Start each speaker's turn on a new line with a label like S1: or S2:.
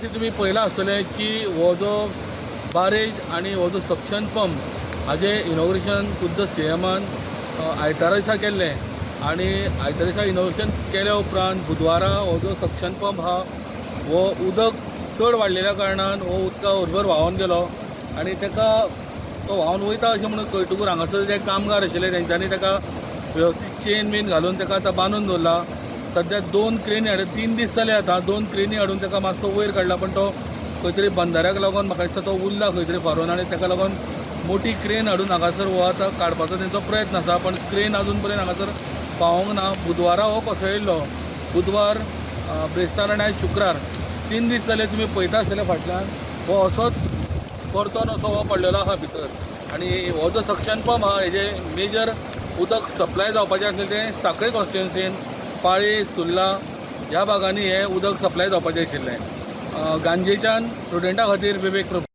S1: तुमी पळयलां आसतलें की हो जो बारेज आनी हो जो सक्शन पंप हाजें इनॉग्रेशन खुद्द सीएमान आयतारा दिसा केल्लें आनी आयतारा दिसा इनॉग्रेशन केल्या उपरांत बुधवारा हो जो सक्शन पंप आहा हो उदक चड वाडलेल्या कारणान हो उदका बरोबर व्हांवन गेलो आनी ताका तो व्हांवन वयता अशें म्हणून कळटकूच हांगासर जे कामगार आशिल्ले तेंच्यांनी ताका वेवस्थीत चेन बीन घालून ताका आतां बांदून दवरला. सद्या 2 क्रेनी हाडून 3 दीस जाले आतां 2 क्रेनी हाडून ताका मातसो वयर काडला, पण तो खंय तरी बंदाऱ्याक लागून म्हाका दिसता तो उरला खंय तरी फारोन आनी ताका लागून मोटी क्रेन हाडून हांगासर हो आतां काडपाचो तेंचो प्रयत्न आसा, पण क्रेन अजून पर्यंत हांगासर पावोंक ना. बुधवारा हो कोसळिल्लो, बुधवार, ब्रेस्तार आनी आयज शुक्रार, 3 दीस जाले. तुमी पळयता आसतले फाटल्यान हो असोच परतोन असो हो पडलेलो आसा भितर आनी हो जो सक्शन पंप आहा हेजे मेजर उदक सप्लाय जावपाचें आसलें तें साखळे कॉन्स्टिट्युएन्सीन पाळी सुर्ला ह्या भागांनी हें उदक सप्लाय जावपाचें आशिल्लें. गांजेच्यान प्रुडंटा खातीर विवेक प्रभू.